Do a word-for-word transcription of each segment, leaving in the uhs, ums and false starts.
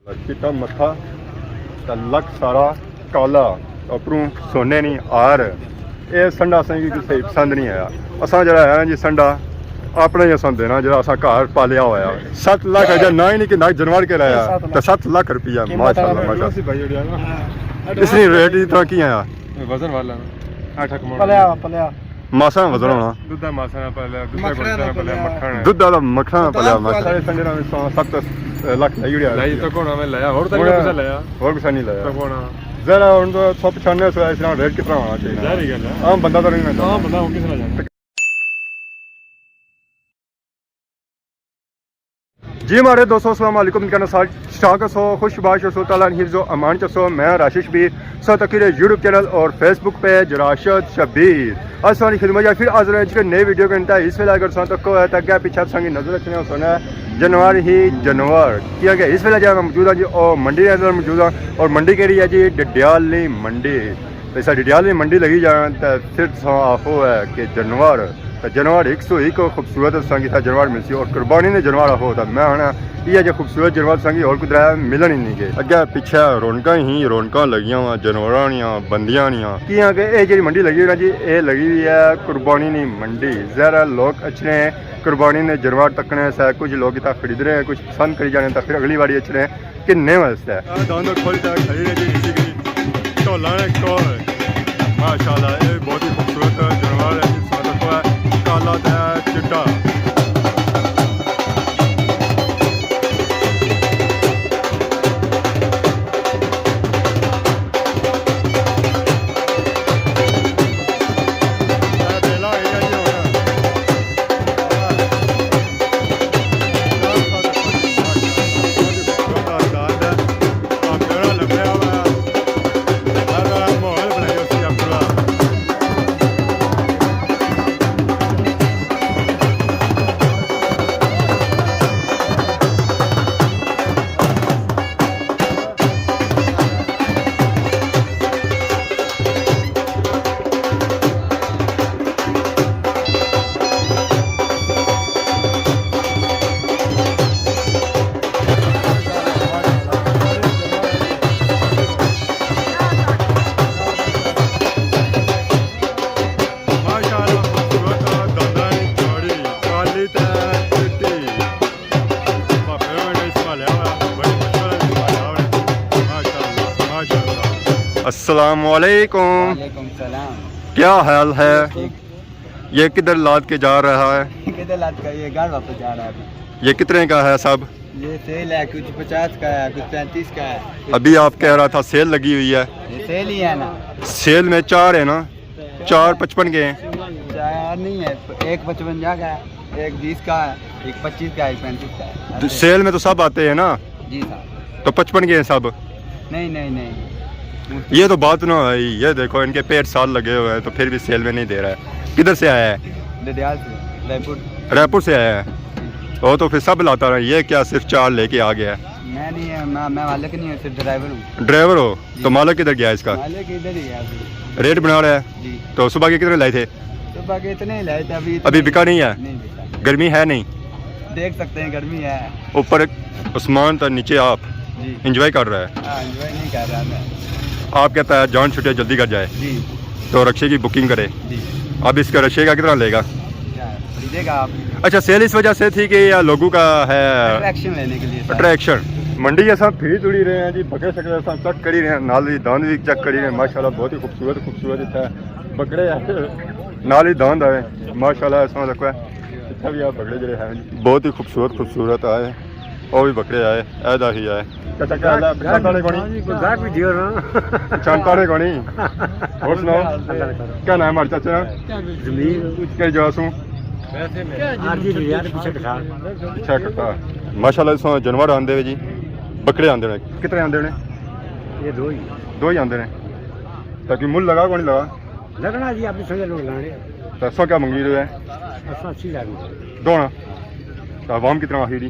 چٹا متھا تے لک سارا کالا، اپروں سونے نی ہار۔ اے سنڈا اساں کی صحیح پسند نہیں آیا۔ اساں جڑا ہے نا جی سنڈا اپنا ہی اساں دینا، جڑا اساں گھر پالیا ہویا۔ ست لاکھ اجا نہ ہی نہیں کہ نہ جانور کے لایا، تے ست لاکھ روپیہ، ماشاءاللہ، ماشاءاللہ۔ اس نے ریٹ اتنا کی آیا؟ وزن والا۔ اٹھ اک من۔ پلیا، پلیا۔ ماسا وزن ہونا۔ دودھ دا ماسا نہ پلیا، دودھ دا مکھن نہ پلیا، پلیا۔ مکھن۔ دودھ دا مکھن نہ پلیا، مکھن۔ سارے سنڈے نال سو، ست لاکھ لائی اڑیا۔ لائی تو کون میں لایا، اور تو نہیں کسا لایا۔ اور کسا نہیں لایا۔ تو کون؟ ذرا ہن تو سو پچھانے سو، اس طرح ریٹ کتنا ہونا چاہیے؟ ظاہر ہی گل ہے۔ عام بندہ تو نہیں لیندا۔ عام بندہ ہن کس طرح جانا؟ جی ماڑے دوستو، السلام علیکم، کہنا سال ٹھاک ہسو، خوش باش ہسو، تعالیٰ نے حفظ و امان چ ہسو۔ میں راشد شبیر، سو تکی رہے یوٹیوب چینل اور فیس بک پیج راشد شبیر۔ اج تساں نی خدمت چ پھر حاضر ہاں ایک نئی ویڈیو کے اندر۔ اس ویلے اگر تساں تکو ہے تاں اگے پیچھے تساں کی نظر اچھنے ہو سونا ہے جانور ہی جانور، کیونکہ اس ویلے جہاں میں موجود ہاں جی، او منڈی کے اندر موجود ہاں، اور منڈی کیڑی ہے جی؟ ڈڈیال نی منڈی۔ تے ساڑی ڈڈیال نی منڈی لگی جان تے پھر تساں آخو ہے کہ جانور، تے جانور ایک سو ایک خوبصورت تساں کی تھا جانور ملسی، اور قربانی نے جانور آخو تے میں آنا یہ جے خوبصورت جانور تساں کی اور کدرا ملن ہی نہیں گئے۔ اگے پیچھے رونقاں ہی رونقاں لگیاں وا جانوراں نیاں، بندیاں نیاں، کیاں کہ اے جڑی منڈی لگی ہوئی نا جی، اے لگی ہوئی ہے قربانی نی منڈی۔ ظاہر ہے لوگ اچھنے قربانی نے جانور تکنے سے، کچھ لوگ اتھا خرید رہے ہیں، کچھ پسند کری جانے، تے پھر اگلی واری اچھنے کنے واسطے۔ اے داند کھول تے کھڑی رہی جی، اسی کی ڈھولاں نے کول۔ ماشاءاللہ، اے بہت ہی خوبصورت جانور ہے، اس وقت کو ہے کالا تے چٹا۔ ماشاءاللہ، خوبصورت دانداں نی جوڑی، کالی تے چٹی۔ بھاپے ہوئے نے سنبھالیا ہوا، بڑی مشکل نال سنبھالیا ہوا۔ ماشاءاللہ، ماشاءاللہ۔ السلام علیکم۔ وعلیکم السلام۔ کیا حال ہے؟ ٹھیک۔ یہ کدھر لاد کے جا رہا ہے؟ کدھر لاد کر، یہ گھر واپس جا رہا ہے ابھی۔ یہ کتنے کا ہے سب؟ یہ سیل ہے، کچھ پچاس کا ہے، کچھ پینتیس کا ہے۔ ابھی آپ کہہ رہا تھا سیل لگی ہوئی ہے۔ یہ سیل ہی ہے نا۔ سیل میں چار ہے نا؟ چار پچپن کے ہیں۔ چار نہیں ہے، ایک پچپنجا کا ہے، ایک بیس کا ہے، ایک پچیس کا ہے، ایک پینتیس کا ہے۔ سیل میں تو سب آتے ہیں نا؟ جی سر۔ تو پچپن کے ہیں سب؟ نہیں، نہیں، نہیں۔ یہ تو بات نہ ہوئی، یہ دیکھو ان کے پیٹ سال لگے ہوئے ہیں تو پھر بھی سیل میں نہیں دے رہا ہے۔ کدھر سے آیا ہے؟ ڈڈیال سے، رائے پور۔ رائے پور سے آیا ہے؟ جی۔ وہ تو پھر سب لاتا رہا، یہ کیا صرف چار لے کے آ گیا ہے؟ میں نہیں ہے، میں، میں مالک نہیں ہوں، صرف ڈرائیور ہوں۔ ڈرائیور ہو؟ جی۔ تو مالک کدھر گیا اس کا؟ مالک ادھر ہی ہے ابھی۔ ریٹ بنا رہا ہے؟ جی۔ تو صبح کے کتنے لائے تھے؟ صبح کے اتنے ہی لائے تھے، ابھی اتنے ابھی بکا نہیں ہے؟ نہیں بکا۔ گرمی ہے نہیں؟ دیکھ سکتے ہیں، گرمی ہے۔ اوپر آسمان تھا، نیچے آپ۔ جی۔ انجوائے کر رہا ہے۔ ہاں، انجوائے نہیں کر رہا میں۔ آپ کہتا ہے جان چھٹے جلدی کر جائے۔ جی۔ تو رکشے کی بکنگ کرے۔ جی۔ اب اس کا رکشے کا کتنا لے گا؟ کیا خریدے گا آپ؟ اچھا، سیل اس وجہ سے تھی کہ یہ لوگوں کا ہے؟ اٹریکشن لینے کے لیے سر۔ اٹریکشن۔ منڈی اساں پھری تڑی رہے ہیں جی، بکرے شکرے اساں چیک کری رہے ہیں، نال ہی داند بھی چیک کری رہے ہیں۔ ماشاءاللہ بہت ہی خوبصورت، خوبصورت اتھا بکرے ہیں، نال ہی داند آئے۔ ماشاءاللہ اساں تکو ہے، اتھا بھی آ بکرے جڑے ہیں جی، بہت ہی خوبصورت، خوبصورت آئے۔ او بھی بکرے آئے، اے دا ہی آئے۔ چاچا کیا حال ہے؟ پچھانتا نے کونی؟ گاہک بھی دیو نا۔ پچھانتا نے کونی؟ اور سناؤ؟ اللہ نے کرو۔ کیا نام ہے ہمارے چاچے نا؟ ضمیر۔ کیا جا سوں؟ آر جی ڈڈیال پیچھے کٹھا۔ اچھا کٹھا۔ ماشاءاللہ، اس جانور آندے وے جی، بکرے آندے نے۔ کتنے آندے نے؟ یہ دو ہی۔ دو ہی آندے نے۔ تاکہ مل لگا کونی لگا؟ لگنا جی، اپنی سمجھ لوگ لانے۔ تو اساں کیا منگی رہے ہیں؟ اساں اسی ہزار منگی۔ دونا۔ تو عوام کتنا آخری؟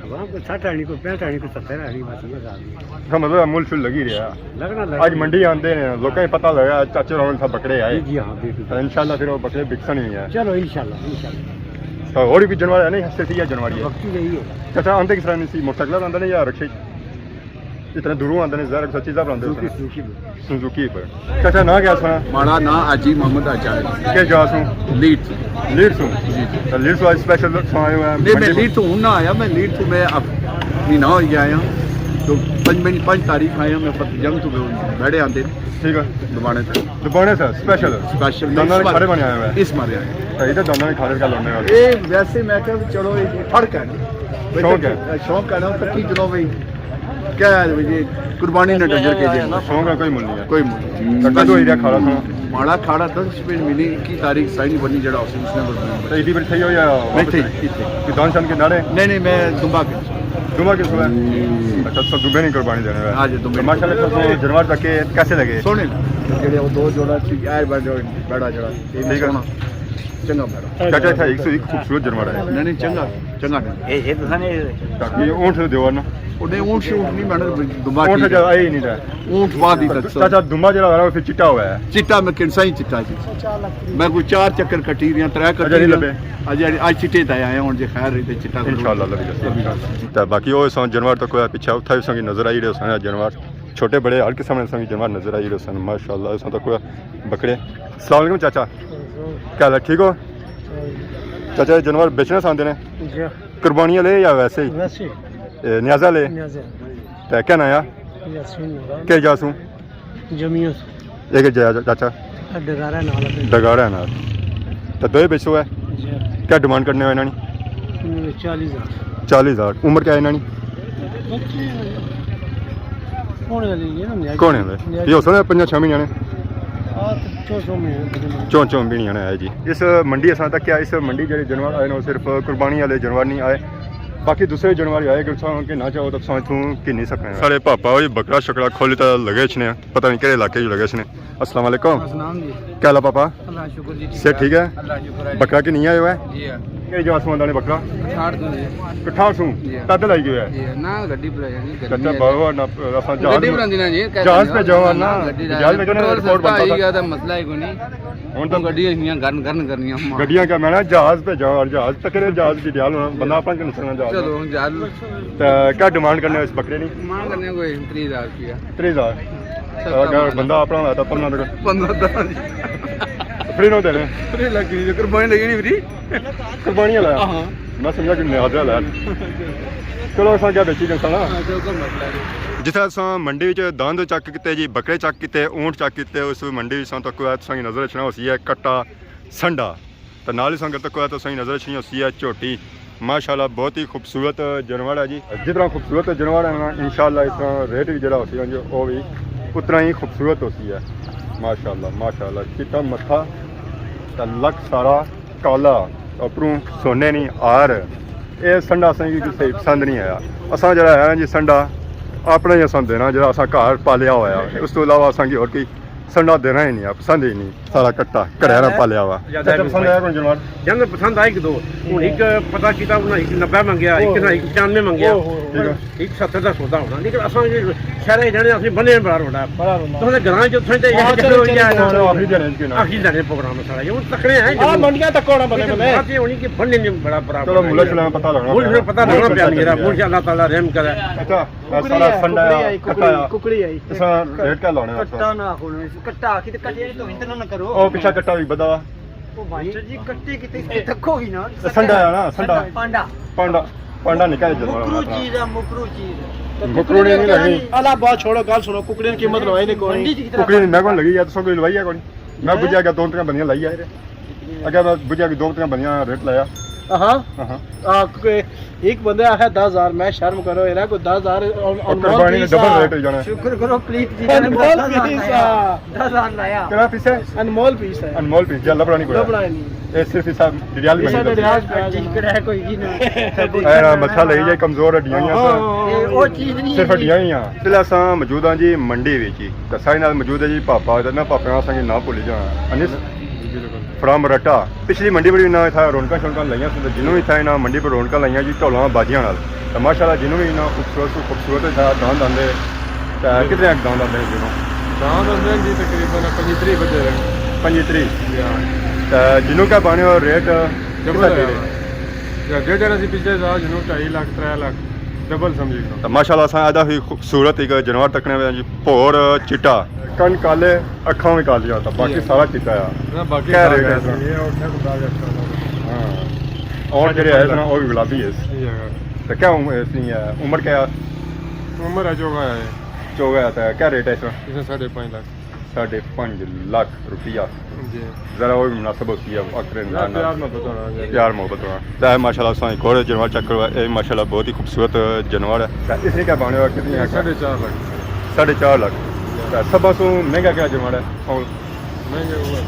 عوام کو سٹھ آنی، کوئی پینسٹھ آنی، کوئی ستر آنی، بس یہ حساب ہے۔ اس کا مطلب ہے مل شل لگی رہا۔ لگنا لگنا۔ اج منڈی آندے نے، لوکاں کو پتہ لگا، چاچے ہوراں نے بکرے آئے۔ جی، جی، ہاں، بالکل۔ تو انشاءاللہ پھر وہ بکرے بکسن ہی ہیں۔ چلو، انشاءاللہ، انشاءاللہ۔ تو اور بھی جانور ہے نہیں، صرف یہ جانور ہی ہے؟ بکری یہی ہے۔ چاچا، آندے کس طرح نہیں سی، موٹر سائیکل آندا نہیں یا رکشے؟ اتنے دوروں آندے نے، ظاہر ہے کچھ چیزاں بناندے ہوسن۔ سوزوکی پر۔ چاچا، ناں کیا سنا؟ ماڑا ناں حاجی محمد آچار ہے۔ کیا جا سوں؟ لیڈ۔ لیڈ سوں؟ جی، جی۔ تو لیڈ سوں آج اسپیشل سنا آئے ہوئے ہیں نہیں، میں منڈی لیڈ تو ہوں نہ آیا، میں لیڈ تو میں اب مہینہ ہو گیا آیا۔ تو پنج، میں پنج تاریخ آیا، میں پتہ جنگ تو بیڑے آندے۔ ٹھیک ہے۔ دبانے سے۔ دبانے سے اسپیشل؟ اسپیشل۔ دانداں نے کھارے بنے آئے ہوئے ہیں۔ اس مارے آئے۔ تو ادھر دانداں نے کھارے کا لونے والے۔ اے ویسے میں کہا چلو، اے فرق ہے۔ شوق ہے۔ شوق ہے نا، تکی چلو بھائی۔ کیا ہے بھائی، قربانی نے ڈنگر کے دے۔ شوق ہے، کوئی مل نہیں ہے۔ کوئی مل نہیں۔ تو کدوں ایریا کھارا سنا؟ ماڑا کھارا دس منٹ ملی، اکی تاریخ سائن بنی جڑا اس نے قربانی۔ تو ایڈی بڑی تھئی ہو یا نہیں، واپس تھئی، آئی؟ تھئی، تھئی۔ کہ دان شان کے ناڑے؟ نہیں، نہیں، میں دمبا کے۔ دمبا کے سنا؟ اچھا، تو دمبے نہیں قربانی دینے ہوئے۔ ہاں جی، دمبے تو ماشاءاللہ، نہیں۔ تو جانور تک کے کیسے لگے؟ سونے۔ جڑے وہ دو جوڑا سی، اے بڑا جوڑا، بڑا جوڑا۔ یہ بھی ٹھیک ہے۔ سونا۔ چنگا بڑا۔ چاچا، اتھا ایک سو ایک خوبصورت جانور ہے۔ نہیں، نہیں، چنگا، چنگا جانور۔ اے، اے تساں نے تاکہ اونٹ سے دیو نا۔ او نہیں، اونٹ شونٹ نہیں، میں نے دمبا اونٹ ٹھیک ہے۔ جا آئی نہیں رہا۔ اونٹ بعد ہی تک۔ چاچا، دمبا جڑا ہوا، پھر چٹا ہوا ہے۔ چٹا میں کنسا ہی چٹا سی۔ میں کوئی چار چکر کٹی رہیا، ترے کٹی اجے نہیں رہیا۔ لبے۔ اجے، اج چٹے تے آیا ہن، جے خیر رہی تے چٹا ضرور۔ انشاءاللہ لبی جاسی۔ تے باقی او ساں جانور تک کوئی پچھے اتھا وی ساں کی نظر آئی رہے سن جانور۔ چھوٹے بڑے ہر قسم نے ساں کی جانور نظر آئی رہے سن۔ ماشاءاللہ، ساں تک کوئی بکرے۔ السلام علیکم چاچا۔ کیا حال ہے؟ ٹھیک ہو؟ چاچا، اے جانور بیچنے ساندے نے؟ جی۔ قربانی والے یا ویسے ہی؟ ویسے ہی۔ اے، نیازے والے؟ نیازے۔ تے کیا ناں آ؟ یاسین ناں۔ کیا جا سوں؟ جمیوں سوں۔ اے کہ جا چاچا؟ اے ڈگارا نال ہے۔ ڈگارا نال۔ تے دوئے بیچو ہے؟ جی۔ کیا ڈیمانڈ کرنے ہو انہاں نی؟ انہاں نے چالیس ہزار۔ چالیس ہزار۔ عمر کیا ہے انہاں نی؟ بچے ہونے والے ہی ہیں نا، نیازے۔ کون ہے؟ نیازے۔ یہ ہو سکتا ہے پنجاں چھ مہینے نے؟ آ، چون چون مہینے۔ چون چون مہینے آنے آئے جی۔ اس منڈی اساں تک کیا، اس منڈی جڑے جانور آئے نے، وہ صرف قربانی والے جانور نہیں آئے، باقی دوسرے جانور آئے، اگر تساں گھننا چاہو تو تساں اتھوں گھنی سکنے ہو۔ ساڑے پاپا ہوئی بکرا شکرا کھولی تے لگے اچھنے، پتہ نہیں کہڑے علاقے جو لگے اچھنے۔ السلام علیکم۔ السلام جی۔ کیا حال ہے پاپا؟ اللہ شکر جی، ٹھیک صحت ٹھیک ہے؟ اللہ شکر ہے جی۔ بکرا گھنی آئے ہو ہے؟ جی ہاں۔ کیا جا سوں آندا نے بکرا؟ کٹھاڑ تو جی۔ کٹھاڑ سوں؟ جی ہاں۔ پیدل آئی گیا ہے؟ جی ہاں، نہ گڈی پر آئی جی، گڈی چاچا ہے۔ بابا نہ، اساں جہاز گڈی پر آندی نا جی، جہاز پہ جاؤ نا، نہ، گڈی جہاز پہ جاؤ نا، پٹرول ایئرپورٹ سستا بنتا ہوئی تھا۔ گیا تے مسئلہ ہی کوئی نہیں۔ ہن تو گڈیاں ہیاں گرن گرن کرنیاں۔ گڈیاں کیا، میں نا جہاز پہ جاؤ، اور جہاز تکڑے جہاز کی ڈیال ہونا، بندہ اپنا کن سنا جہاز۔ چلو، ہن جہاز۔ تے کیا ڈیمانڈ کرنے ہو اس بکرے نی؟ ڈیمانڈ کرنے کوئی تریہہ ہزار روپیہ۔ تریہہ ہزار؟ سستا اگر مال۔ بندہ اپنا ہونا تو پندرہ تک۔ پندرہ تک۔ فری نو دینے؟ فری لگی نہیں، قربانی لگی نہیں فری۔ قربانی والا؟ ہاں۔ میں سمجھا کہ نیازے والا ہے۔ چلو، اساں کیا بیچی جنسا نا۔ ہاں، چلو، کوئی مسئلہ نہیں۔ جتھے اساں منڈی وچ داند چیک کیتے جی، بکرے چیک کیتے، اونٹ چیک کیتے، اس منڈی وچ اساں تک تساں کی نظر اچھنا ہوسی ہے کٹا سنڈا۔ تے نال ہی سنگت تک تساں کی نظر اچھنی ہوسی ہے جھوٹی۔ ماشاءاللہ بہت ہی خوبصورت جانور ہے جی۔ جتنا خوبصورت جانور ہے نا، انشاءاللہ اس طرح ریٹ بھی جڑا ہوسی ہے جو، وہ بھی اتنا ہی خوبصورت ہوسی ہے۔ ماشاءاللہ، ماشاءاللہ، چٹا متھا تے لک سارا کالا، اپروں سونے نی ہار۔ اے سنڈا اساں کی کوئی صحیح پسند نہیں آیا۔ اساں جڑا ہے نا جی سنڈا اپنا ہی اساں دینا، جڑا اساں گھر پالیا ہویا۔ اس تو علاوہ اساں کی اور کوئی سنڈا دینا ہی نہیں آ، پسند ہی نہیں۔ سارا کٹا، گھرے نا پالیا ہوا۔ زیادہ چاچا، پسند آیا کون جانور؟ جانور پسند آئے ایک دو۔ ہن ایک پتہ کیتا، انہاں ایک نبے منگیا، ایک نہ ایک پچانوے منگیا۔ ٹھیک ہے۔ ایک ستر دا سودا ہونا، لیکن اساں شہرے جانے، اپنے بنے بڑا روڈا۔ بڑا روڈا۔ تو گھراں جو تھے تے آخری دن ہے کہ نا؟ آخری دن ہے پروگرام سارا۔ یہ ہن تکڑے ہیں۔ ہاں، منڈیاں تک ہونا بنے بنے۔ بات یہ ہونی کہ بنے نے بڑا برابر۔ چلو، ملک شلک پتہ لگنا پیا۔ ملک شلک پتہ لگنا پیا، ملک شلک۔ اللہ تعالی رحم کرے۔ اچھا۔ ککڑی سارا آئی، سنڈا ککڑی آئی، کٹا ککڑی، آ۔ ککڑی آئی۔ اس نا ریٹ کیا لانے ہو؟ کٹا نہ آخو، کٹا آخی تے کٹے تو انت نہ کرو۔ او پچھا کٹا بھی بدا۔ او ماسٹر جی، کٹے کتے اس کے تکو ہی نا۔ سنڈا ہے نا، سنڈا۔ پانڈا۔ پانڈا، پانڈا نکا ہے جانور مکرو اپنا۔ چیز ہے، مکرو چیز ہے۔ مکرو نہیں لگی۔ الا بات چھوڑو، گل سنو، ککڑی کی قیمت لوائی نے کوئی؟ منڈی چ کتنا ککڑی میں کون لگی ہے، تو کوئی لوائی ہے کون؟ میں بجیا گیا دو تک بنیا لائی ہے۔ اگر میں بجیا گیا دو تک بنیا ریٹ لایا۔ ہاں۔ ہاں۔ آ، کوئی ایک بندہ آخیا دس ہزار، میں شرم کرو، یرا کوئی دس ہزار ان-، اور انمول قربانی نے پیس ڈبل آ۔ ریٹ ہو جانا ہے۔ شکر کرو، پلیز جی، انمول پیس آ۔ دس ہزار لایا۔ کہڑا پیس ہے؟ انمول پیس ہے۔ انمول پیس، جی، لبڑا نہیں کوئی۔ لبڑا نہیں۔ اے صرف اس ڈڈیال میں ایسا ہی ڈڈیال پہ جی۔ کڑا ہے کوئی جی نا۔ اے نا، متھا لگی جائے، کمزور ہڈیاں ہی ہیں۔ ہاں، ہاں، ہاں۔ اے او چیز نہیں صرف ہے۔ ہڈیاں ہی ہیں۔ اس ویلے اساں موجود ہاں جی منڈی وچ ہی۔ تے ساڑے نال موجود ہے جی پاپا، تے میں پاپے نال اساں کی ناں بھلی جانا۔ انیس۔ فرام رٹا۔ پچھلی منڈی بڑی انہاں اتھا رونقاں شونقاں لائیاں سن، تے جنوں اتھا انہاں منڈی پر رونقاں لائیاں جی ڈھولاں بازیاں نال۔ تے ماشاءاللہ جنوں وی انہاں خوبصورت سوں خوبصورت اتھا داند آندے۔ تے کتنے اک داند آندے نے جنوں؟ داند آندے نے جی تقریباً پنجی تریہہ بندے رہن۔ پنجی تریہہ؟ جی ہاں۔ تے جنوں کیا بانے اور ریٹ ڈبل کتنا ہویا دے؟ ہوا۔ جی، ڈیڑھ ڈیڑھ اسی پچھلے سال جنوں ڈھائی لاکھ، ترے لاکھ۔ ڈبل سمجھی کھڑا۔ تے ماشاءاللہ اساں ادا ہی خوبصورت ایک جانور تکنے پے جی، بھور چٹا، کن کالے، اکھاں وی کالیاں، تے باقی جی۔ سارا چٹا آ۔ نہ، باقی کیا سارا ریٹ ہے اس نا؟ یہ اور کیا بتا دیا؟ ہاں۔ اور ساڑھے جڑے ہے پانچ اس نا، لاکھ۔ وہ بھی گلابی ہے۔ یہ ہے۔ تے کیا عمر اس نی ہے؟ عمر کیا ہے؟ عمر ہے چوگا ہے۔ چوگا ہے، تے کیا ریٹ ہے اس نا؟ اس نے ساڑھے پانچ لاکھ۔ ساڑھے پانچ لاکھ روپیہ۔ جی۔ ذرا وہ بھی مناسب ہوتی ہے، اکرے یار، نال نال۔ پیار محبت ہونا چاہیے۔ پیار محبت ہونا۔ تے ماشاءاللہ تساں ایک اور جانور چیک کرو، اے ماشاءاللہ بہت ہی خوبصورت جانور ہے۔ تے اس نے کیا بنے ہوا، کتنی ہے؟ ساڑھے چار لاکھ۔ ساڑھے چار لاکھ۔ تے سب سوں مہنگا کیا جانور ہے؟ اور مہنگا وہ ہے،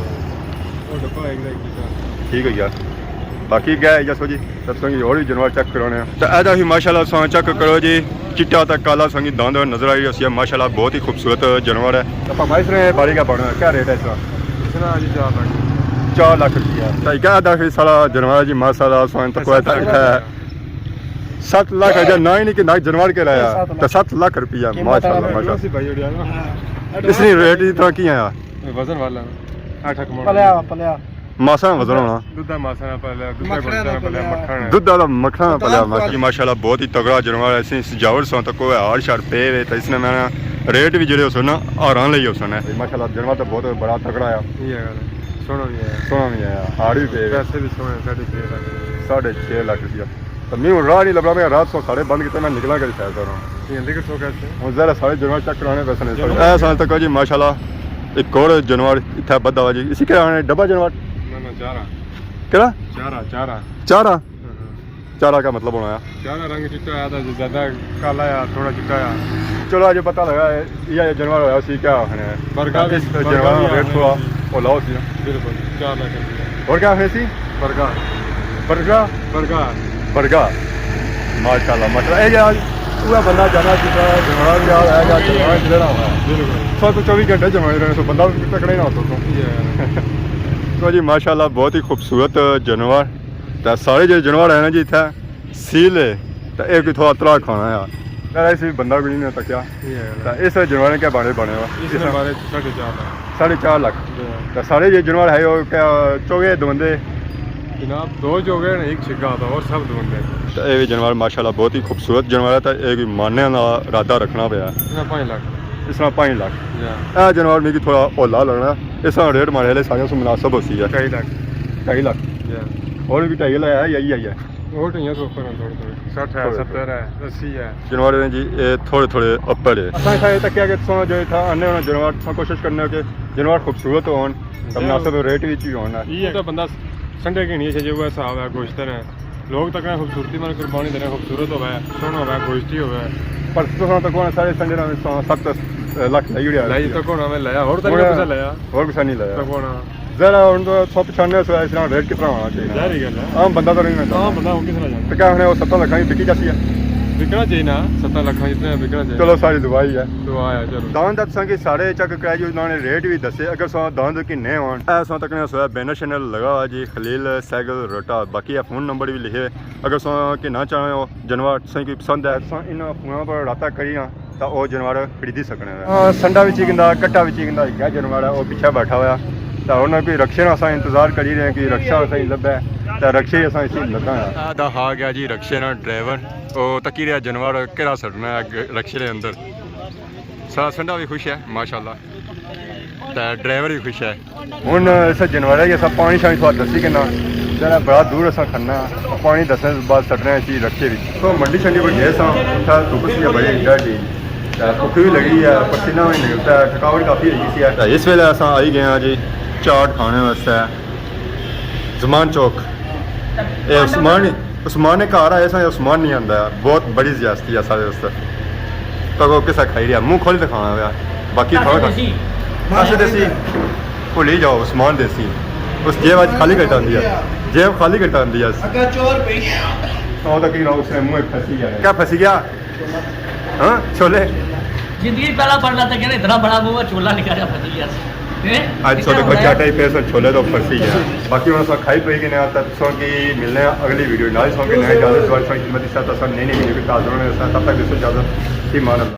وہ ڈبہ ہے، ایک ٹھیک ہے یار۔ باقی کیا ہے، جسو جی، تساں کی اور بھی جانور چیک کرانے ہیں۔ تے ادا ہی ماشاءاللہ تساں چیک کرو جی، چٹا تے کالا تساں کی داند نظر آئی رہی ہے، ماشاءاللہ بہت ہی خوبصورت جانور ہے۔ تے پاپا اس نے بارے کیا بنا، کیا ریٹ ہے اس کا؟ اس نا جی چار لاکھ۔ چار لاکھ روپیہ۔ تے کیا ادا ہی سارا جانور ہے جی، ماشاءاللہ تساں تک ست لاکھ۔ اتھا ست لاکھ اجا نہ ہی نہیں کہ نہ جانور کے لایا۔ ست لاکھ۔ تے ست لاکھ روپیہ، قیمت ماشاءاللہ، والا۔ ماشاءاللہ۔ اس نے ریٹ اتنا کی آیا؟ وزن والا۔ اٹھ اک من۔ پلیا، پلیا۔ ماسا وزن ہونا۔ دودھ دا ماسا نہ پلیا، دودھ دا مکھنا نہ گوشت نہ پلیا، پلیا۔ مکھنا۔ دودھ دا مکھنا دودھ دا پلیا، ماسا۔ ماشاءاللہ، بہت ہی تگڑا جانور ہے، اسی سجاور سوں تک کوئی ہار شار پے وے، تے اس نے میں ریٹ بھی جڑے ہوسن نا، ہاراں لئی ہوسن نا۔ ماشاءاللہ، جانور تو بہت بڑا تگڑا ہے۔ یہ گل ہے۔ سونا بھی ہے۔ سونا بھی ہے، ہار بھی پے وے۔ پیسے بھی سونے، ساڑھے چھ لاکھ۔ ساڑھے چھ لاکھ روپیہ۔ تے میں ہن راہ نہیں لبھنا، میں رات سو ساڑے بند کیتے، میں نکلاں کری سیر کراں۔ یہ نکل سو کیسے؟ ہن ذرا سارے جانور چیک کرانے پیسے نے۔ جانور۔ اے سال تک جی ماشاءاللہ ایک اور جانور اتھا بدھا ہوا جی۔ اسی کیا آنے؟ ڈبا جانور؟ نہ، نہ، چارہ۔ کیڑا؟ چارہ، چارہ۔ چارہ؟ ہاں، ہاں۔ چارہ کا مطلب ہونا ہے؟ چارہ رنگ چٹا ہے، تو زیادہ کالا ہے، تھوڑا چٹا ہے۔ چلو، اج پتہ لگا ہے، یہ جانور ہویا سی کیا آخنے ہیں؟ برگا بھی، اس برگا جانور بھی ریٹ آخنے تھوڑا ہیں۔ او لاؤ سی۔ بالکل، چار لاکھ روپیہ۔ اور کیا آخنے سی؟ برگا۔ برگا؟ برگا۔ برگا۔ ماشاءاللہ، ماشاءاللہ۔ اے یار، پورا بندہ جانا جس طرح جانور یار ہے، یا جانور جڑا ہوا ہے۔ بالکل۔ سو تو چوبیس گھنٹے جانور رہنے سو، بندہ تکڑا ہی نہ ہوتا تو۔ یہ ہے۔ تو جی، ماشاءاللہ، بہت ہی خوبصورت جانور۔ تے سارے جو جانور ہیں نا جی، اتھے سیل ہے، تے اے کوئی تھوڑا ترا کھانا ہے۔ یار، ایسے بندہ کوئی نہیں تکیا۔ یہ ہے۔ تے اس جانور نے کیا بارے بنے ہوا؟ اس نے بارے ساڑھے چار لاکھ۔ ساڑھے چار لاکھ۔ جی۔ تے سارے یہ جانور ہے، وہ کیا چوگے دوندے؟ جناب، دو چوگے نے، ایک چھکا تھا، اور سب دوندے۔ تے اے بھی جانور ماشاءاللہ بہت ہی خوبصورت جانور ہے، تے اے کوئی مارنے دا ارادہ رکھنا پیا۔ اس نے پانچ لاکھ۔ اس نے پانچ لاکھ۔ جی۔ اے جانور میری تھوڑا ہولا لگنا، اس طرح ریٹ مارے لے سارے سو مناسب ہو سی ہے۔ ڈھائی لاکھ۔ ڈھائی لاکھ۔ جی۔ اور بھی ڈھائی لاکھ ہے، یہی ہے۔ اور ٹھیک ہے، سو اوپر ہیں تھوڑے تھوڑے۔ سٹھ ہے، تھوڑے ستر ہے، اسی ہے۔ جانور ہیں جی، اے تھوڑے تھوڑے اوپر ہے۔ اساں اتھا اے تکیا کہ تساں جو اتھا آنے ہونا جانور، تساں کوشش کرنے ہو کہ جانور خوبصورت ہون، تے جی۔ مناسب ریٹ وچ ہی ہون۔ یہ تو بندہ سنڈے کی نہیں ہے، جو وہ حساب ہے، گوشت ہے۔ لوگ تکنے خوبصورتی مار قربانی دینے، خوبصورت ہوے، سوہنا ہوے، گوشتی ہوے۔ پر تساں تکو نا سارے سنڈے نا ست لاکھ لائی اڑیا۔ لائی تکو نا میں لایا، اور تک کسا لایا؟ اور کسا نہیں لایا۔ تکو نا۔ ذرا ہن تو سو پچھانے سو اس طرح ریٹ کتنا ہونا چاہیے؟ ظاہر ہی گل ہے۔ عام بندہ تو نہیں ہوتا۔ عام بندہ ہو کس طرح جانا؟ تو کیا ہن او ستاں لکھاں کی بکی جاسی ہے؟ بکنا چاہیے نا، ستاں لکھاں جتنے بکنا چاہیے۔ چلو، ساری دعا ہی ہے۔ دعا ہے، چلو۔ داند تساں کی سارے چیک کرایا جو انہوں نے ریٹ بھی دسے، اگر سو داند کی نہیں ہون۔ اے سو تکنے سو بینر شینر لگا ہوا جی، خلیل سائیکل روٹا، باقی ہے فون نمبر بھی لکھے۔ اگر سو کہ نہ چاہنے ہو جانور تساں کی پسند ہے، تساں انہاں فوناں پر رابطہ کری ہاں۔ تاں او جانور خریدی سکنے ہوئے۔ ہاں، سنڈا وچ ہی گندا، کٹا وچ ہی گندا، ایک جانور ہے، او پیچھے بیٹھا ہوا ہے۔ تاں انہاں کوئی رکشے نا اساں انتظار کری رہے ہیں کہ رکشہ اساں ہی لبھے، تاں رکشے ہی اساں اسی لگا ہے۔ دا ہا گیا جی رکشے نا ڈرائیور، او تکی رہیا جانور کیڑا سٹنا ہے اگ-، رکشے دے اندر۔ سارا سنڈا بھی خوش ہے، ماشاءاللہ۔ تے ڈرائیور بھی خوش ہے۔ ہن اس جانورے کی اساں پانی شانی تھوڑا دسی کنا، ذرا بڑا دور اساں کھڑنا، پانی دسنے بعد سٹنے اسی رکشے وچ۔ تو منڈی شنڈی پر گئے ساں، اتھا دھپ سی بڑی ڈاڈھی، تے بھکھ بھی لگی ہے، پسینہ بھی نکلتا ہے، تھکاوٹ کافی ہوئی سی ہے۔ تے اس ویلے اساں آئی گئے ہاں جی چاٹ کھانے واسطے زمان چوک۔ اے عثمان ہی عثمان نے گھر آئے ساں، عثمان نہیں آندا ہے، بہت بڑی زیادتی ہے سارے واسطے۔ تاں کو کسا کھائی رہیا، منہ کھول کے کھانا پیا، باقی کھانا کھا-، دیسی۔ اسے دیسی۔ بھولی جاؤ، عثمان دیسی۔ اس جیب اج خالی کرتا آندی ہے، جیب خالی کرتا آندی ہے۔ اگا چور پئی۔ او تاں کی اس نے منہ پھنسی گیا ہے۔ کیا پھنسی گیا؟ ہاں، چھولے۔ زندگی پہلا پڑھ لاتا کہ اتنا بڑا منہ، چھولا نکالا پھنسی گیا۔ ہیں؟ اج چھولے کو چاٹا ہی پیسا چھولے تو پھنسی گیا۔ باقی ہن اساں کھائی پی کے نیا، تاں تساں کی ملنے ہیں اگلی ویڈیو نال۔ تساں کی نئے اجازت، تساں کی خدمت کے ساتھ اساں نئی نئی ویڈیو کے ساتھ حاضر ہونے ہیں۔ تب تک دوستو اجازت، فی امان اللہ۔